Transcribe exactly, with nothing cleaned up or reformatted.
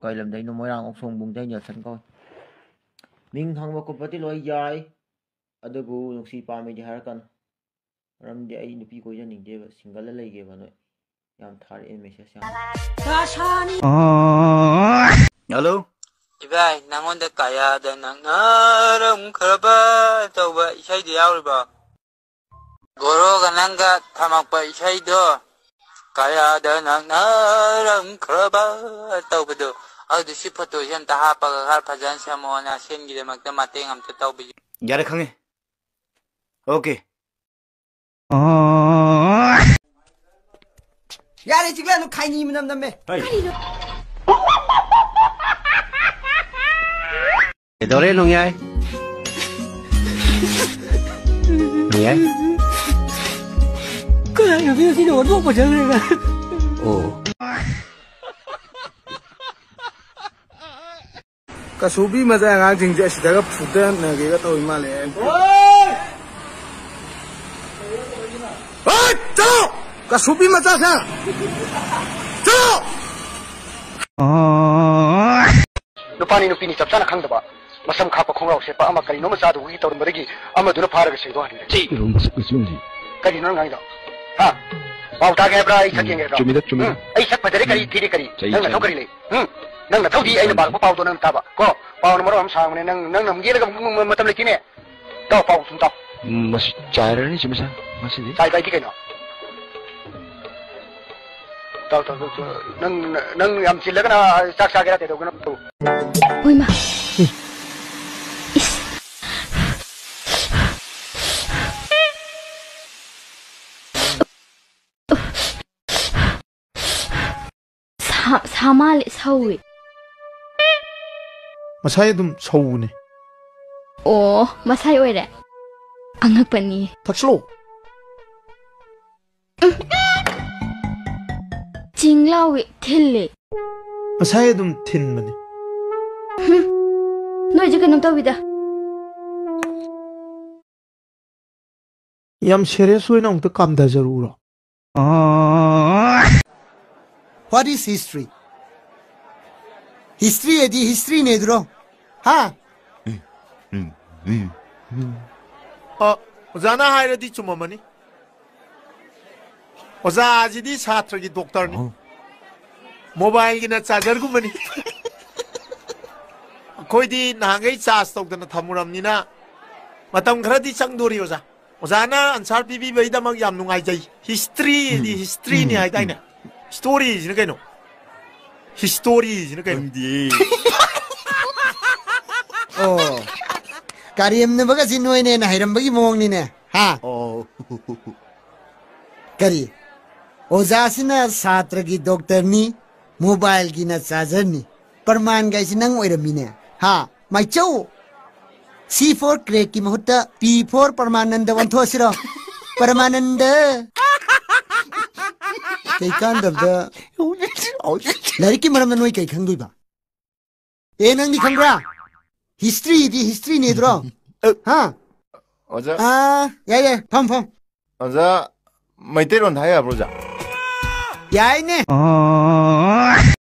ꯀꯩ ꯂꯝꯗꯩꯅꯣ? ꯃꯣꯏꯔꯥꯡ ꯑꯣꯛꯁꯣꯡꯕꯨꯡꯗꯩ ꯅꯦꯜꯁꯟ ꯀꯧꯏ꯫ ꯃꯤꯡ ꯍꯪꯕ ꯈꯣꯠꯄꯗꯤ ꯂꯣꯏ ꯌꯥꯏ, ꯑꯗꯨꯕꯨ ꯅꯨꯡꯁꯤ ꯄꯥꯝꯃꯤꯗꯤ ꯍꯥꯏꯔꯛꯀꯅꯨ꯫ ꯃꯔꯝꯗꯤ ꯑꯩ ꯅꯨꯄꯤ ꯀꯣꯏꯖꯅꯤꯡꯗꯦꯕ, ꯁꯤꯡꯒꯜꯗ ꯂꯩꯒꯦꯕ ꯅꯣꯏ꯫ ꯌꯥꯝ ꯊꯥꯔꯛꯑꯦ ꯃꯦꯁꯦꯖ ꯌꯥꯝ꯫ ꯍꯜꯂꯣ꯫ ꯏꯕꯥꯏ, ꯅꯪꯉꯣꯟꯗ ꯀꯌꯥꯗ ꯅꯛꯅꯔꯝꯈ꯭ꯔꯕ ꯇꯧꯕ ꯏꯁꯩꯗꯨ ꯌꯥꯎꯔꯤꯕꯣ? ꯒꯣꯔꯣꯒ ꯅꯪꯒ ꯊꯝꯃꯛꯄ ꯏꯁꯩꯗꯣ, ꯀꯌꯥꯗ ꯅꯛꯅꯔꯝꯈ꯭ꯔꯕ ꯇꯧꯕꯗꯣ, ꯑꯗꯨ ꯁꯤ ꯐꯣꯇꯣꯁꯦ ꯑꯝꯇ ꯍꯥꯞꯄꯒ ꯈꯔ ꯐꯖꯅ ꯁꯦꯝꯃꯛꯑꯣꯅꯦ, ꯑꯁꯦꯟꯒꯤꯗꯃꯛꯇ ꯃꯇꯦꯡ ꯑꯝꯇ ꯇꯧꯕꯤꯌꯨ꯫ ꯌꯥꯔꯦ, ꯈꯪꯉꯦ꯫ ꯑꯣꯀꯦ꯫ ꯌꯥꯔꯦ, ꯆꯤꯛꯂꯅꯨ, ꯈꯥꯏꯅꯤ ꯃꯅꯝ ꯅꯝꯃꯦ꯫ ꯀꯩꯗꯧꯔꯦ, ꯅꯣꯡꯌꯥꯏ? ꯅꯣꯡꯌꯥꯏ? ꯀꯅꯥꯅꯣ ꯁꯤꯅ ꯑꯣꯟꯊꯣꯛꯄ ꯆꯪꯈ꯭ꯔꯦ? ꯑꯣ꯫ ꯀꯁꯨꯕꯤ ꯃꯆꯥ ꯑꯉꯥꯡꯁꯤꯡꯁꯦ ꯑꯁꯤꯗꯒ ꯐꯨꯗꯅꯒꯦꯒ ꯇꯧꯔꯤ ꯃꯥꯜꯂꯦ꯫ ꯍꯣꯏ! ꯍꯣꯏ! ꯆꯠꯂꯣ! ꯀꯁꯨꯕꯤ ꯃꯆꯥꯁꯦ! ꯆꯠꯂꯣ! ꯅꯨꯄꯥꯅꯤ ꯅꯨꯄꯤꯅꯤ ꯆꯞ ꯆꯥꯅ ꯈꯪꯗꯕ, ꯃꯁꯝ ꯈꯥꯛꯄ ꯈꯣꯡꯒ꯭ꯔꯥꯎ ꯁꯦꯠꯄ ꯑꯃ ꯀꯔꯤꯅꯣꯝꯃ ꯆꯥꯗꯧꯕꯒꯤ ꯇꯧꯔꯝꯕꯗꯒꯤ ꯑꯃꯗꯨꯅ ꯐꯥꯔꯒ ꯁꯦꯡꯗꯣꯛꯍꯟꯈ꯭ꯔꯦ꯫ ꯆꯩ! ꯃꯁꯛ ꯃꯆꯨꯝꯁꯤ꯫ ꯀꯔꯤꯅꯣ ꯅꯪ ꯉꯥꯡꯉꯤꯗꯣ? ꯍꯥ? ꯄꯥꯎ ꯇꯥꯒꯦ ꯍꯥꯏꯕ꯭ꯔꯥ? ꯑꯩ ꯁꯛ ꯎꯝ, ꯌꯦꯡꯒꯦ ꯍꯥꯏꯕ꯭ꯔꯥ? ꯆꯨꯝꯃꯤꯗ, ꯆꯨꯝꯃꯤꯗ꯫ ꯎꯝ? ꯑꯩ ꯁꯛ ꯐꯖꯔꯦ ꯀꯔꯤ ꯎꯝ꯫ ꯊꯤꯔꯦ ꯀꯔꯤ? ꯆꯩ ꯅꯪ ꯅꯊꯧ ꯆꯥꯅꯤ꯫ ꯀꯔꯤ ꯂꯩ? ꯎꯝ? ꯅꯪ ꯅꯊꯧꯗꯤ ꯑꯩꯅ ꯆꯥꯅꯤ꯫ ꯄꯥꯔꯛꯄ ꯄꯥꯎꯗꯣ ꯅꯪ ꯇꯥꯕ ꯀꯣ꯫ ꯄꯥꯎꯅ ꯃꯔꯣꯟ ꯑꯃ ꯁꯥꯡꯕꯅꯦ, ꯅꯪ, ꯅꯪ ꯅꯝꯒꯦꯂꯒ ꯃ-, ꯃ-, ꯃꯇꯝ ꯂꯩꯇꯦꯅꯦ꯫ ꯇꯥꯎ, ꯄꯥꯎ ꯁꯨꯝ ꯇꯥꯎ꯫ ꯎꯝ, ꯃꯁꯤ ꯆꯥꯏꯔꯅꯤ ꯁꯤ ꯃꯁꯥ, ꯉꯁꯤꯗꯤ꯫ ꯆꯥꯏꯕ ꯍꯥꯏꯗꯤ ꯀꯩꯅꯣ? ꯇꯥꯎ, ꯇꯥꯎ, ꯇꯥꯎ, ꯇꯥꯎ꯫ ꯅꯪ, ꯅꯪ ꯌꯥꯝ ꯆꯤꯜꯂꯒꯅ ꯆꯥꯛ ꯆꯥꯒꯦꯔꯥ ꯀꯩꯗꯧꯒꯦꯅꯣ? ꯍꯣꯏꯃ꯫ ꯏꯁ꯫ ꯁꯥ-, ꯁꯥ ꯃꯥꯜꯂꯦ, ꯁꯧꯏ꯫ ꯃꯁꯥꯏ ꯑꯗꯨꯝ ꯁꯧꯕꯅꯦ꯫ ꯑꯣ, ꯃꯁꯥꯏ ꯑꯣꯏꯔꯦ꯫ ꯑꯉꯛꯄꯅꯤ꯫ ꯊꯛꯁꯂꯣ꯫ ꯎꯝ꯫ ꯆꯤꯡ ꯂꯥꯎꯏ, ꯊꯤꯜꯂꯤ꯫ ꯃꯁꯥꯏ ꯑꯗꯨꯝ ꯊꯤꯟꯕꯅꯦ꯫ ꯍꯨꯝ꯫ ꯅꯣꯏꯁꯦ ꯀꯩꯅꯣꯝ ꯇꯧꯋꯤꯗ꯫ ꯌꯥꯝ serious ꯑꯣꯏꯅ ꯑꯃꯨꯛꯇ ꯀꯥꯝꯊꯖꯔꯛꯎꯔꯣ? What is history? ꯍꯤꯁꯇ꯭ꯔꯤ ꯑꯗꯤ ꯍꯤꯁꯇ꯭ꯔꯤꯅꯦ ꯑꯗꯨꯔꯣ? ꯍꯥ? ꯑ, ꯑꯣꯖꯥꯅ ꯍꯥꯏꯔꯗꯤ ꯆꯨꯝꯃꯝꯃꯅꯤ꯫ ꯑꯣꯖꯥꯁꯤꯗꯤ ꯁꯥꯇ꯭ꯔꯒꯤ ꯗꯣꯛꯇꯔꯅꯤ꯫ ꯑꯣ꯫ ꯃꯣꯕꯥꯏꯜꯒꯤꯅ ꯆꯥꯔꯖꯔꯒꯨꯝꯕꯅꯤ꯫ ꯑꯩꯈꯣꯏꯗꯤ ꯅꯍꯥꯟꯈꯩ ꯆꯥꯔꯖ ꯇꯧꯗꯅ ꯊꯝꯃꯨꯔꯕꯅꯤꯅ ꯃꯇꯝ ꯈꯔꯗꯤ ꯆꯪꯗꯣꯔꯤ ꯑꯣꯖꯥ꯫ ꯑꯣꯖꯥꯅ ꯑꯟꯁꯥꯔ ꯄꯤꯕꯤꯕꯒꯤꯗꯃꯛ ꯌꯥꯝ ꯅꯨꯡꯉꯥꯏꯖꯩ꯫ ꯍꯤꯁꯇ꯭ꯔꯤꯗꯤ ꯎꯝ꯫ ꯍꯤꯁꯇ꯭ꯔꯤꯅꯤ ꯎꯝ, ꯍꯥꯏꯗꯥꯏꯅꯦ? ꯎꯝ꯫ ꯁ꯭ꯇꯣꯔꯤꯁꯤꯅ ꯀꯩꯅꯣ? ꯍꯤꯁꯇꯣꯔꯤꯁꯤꯅ ꯀꯩꯅꯣ? ꯈꯪꯗꯤꯌꯦ꯫ ꯑꯣ, ꯀꯔꯦꯝꯅꯕꯒꯁꯤ ꯅꯣꯏꯅ ꯍꯦꯟꯅ ꯍꯩꯔꯝꯕꯒꯤ ꯃꯑꯣꯡꯅꯤꯅꯦ, ꯍꯥ? ꯑꯣ꯫ ꯀꯔꯤ? ꯑꯣꯖꯥꯁꯤꯅ ꯁꯥꯇ꯭ꯔꯒꯤ ꯗꯣꯛꯇꯔꯅꯤ, ꯃꯣꯕꯥꯏꯜꯒꯤꯅ ꯆꯥꯔꯖꯔꯅꯤ꯫ ꯄ꯭ꯔꯃꯥꯟꯒꯥꯏꯁꯤ ꯅꯪ ꯑꯣꯏꯔꯝꯃꯤꯅꯦ, ꯍꯥ? ꯃꯥꯏꯆꯧ! C for crackꯀꯤ ꯃꯍꯨꯠꯇ P for ꯄ꯭ꯔꯃꯥꯅꯟꯗ ꯑꯣꯟꯊꯣꯛꯑꯁꯤꯔꯣ? ꯄ꯭ꯔꯃꯥꯅꯟꯗ! ꯀꯩ ꯀꯥꯟꯗꯕꯗ ꯂꯥꯏꯔꯤꯛꯀꯤ ꯃꯔꯝꯗ ꯅꯣꯏ ꯀꯩ ꯈꯪꯗꯣꯏꯕ? ꯑꯦ, ꯅꯪꯗꯤ ꯈꯪꯕ꯭ꯔꯥ? ꯍꯤꯁꯇ꯭ꯔꯤꯗꯤ ꯍꯤꯁꯇ꯭ꯔꯤꯅꯦꯗ꯭ꯔꯣ? ꯍꯥ? ꯑꯣꯖꯥ꯫ ꯑꯥ, ꯌꯥꯏ, ꯌꯥꯏ, ꯐꯝ, ꯐꯝ꯫ ꯑꯣꯖꯥ, ꯃꯩꯇꯩꯂꯣꯟꯗ ꯍꯥꯏ ꯌꯥꯕ꯭ꯔꯣ, ꯑꯣꯖꯥ? ꯌꯥꯏꯅꯦ꯫